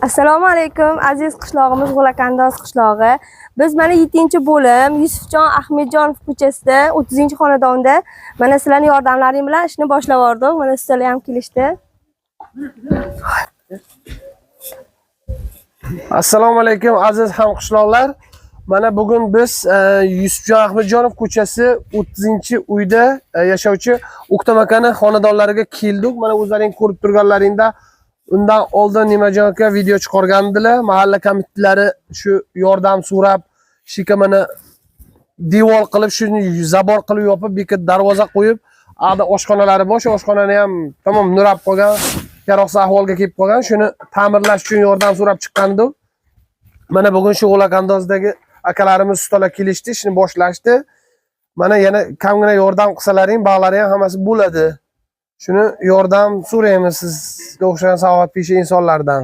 Assalomu alaykum, aziz qishlog'imiz G'ulakandoz qishlog'i. Biz mana 7-bo'lim Yusufjon Ahmedjonov ko'chasida 30-xonadonda mana sizlarning yordamlaring bilan ishni boshlab yubordik. Mana ustalar ham kelishdi. Assalomu alaykum, aziz hamqishloqlar. Mana bugun biz Yusufjon Ahmedjonov ko'chasi 30-uyda yashovchi O'ktam akani xonadonlariga keldik. Mana o'zlaring ko'rib turganlaringda, undan oldin Nimajon aka video chiqargandilar. Mahalla komitetlari shu yordam so'rab, shika mana devor qilib, shuni забор qilib yopib, bekit darvoza qo'yib, ada oshxonalari bor, shu oshxonani ham tamom nurab qolgan, yaroqsiz ahvolga kelib qolgan. Shuni ta'mirlash uchun yordam so'rab chiqqandik. Mana bugun shu G'ulakandozdagi akalarimiz ustalar kelishdi, ishni boshlashdi. Mana yana kamgina yordam qilsalaring, bag'lari ham hammasi bo'ladi. Shuni yordam so'raymiz sizga o'xshagan saxovatpesha insonlardan.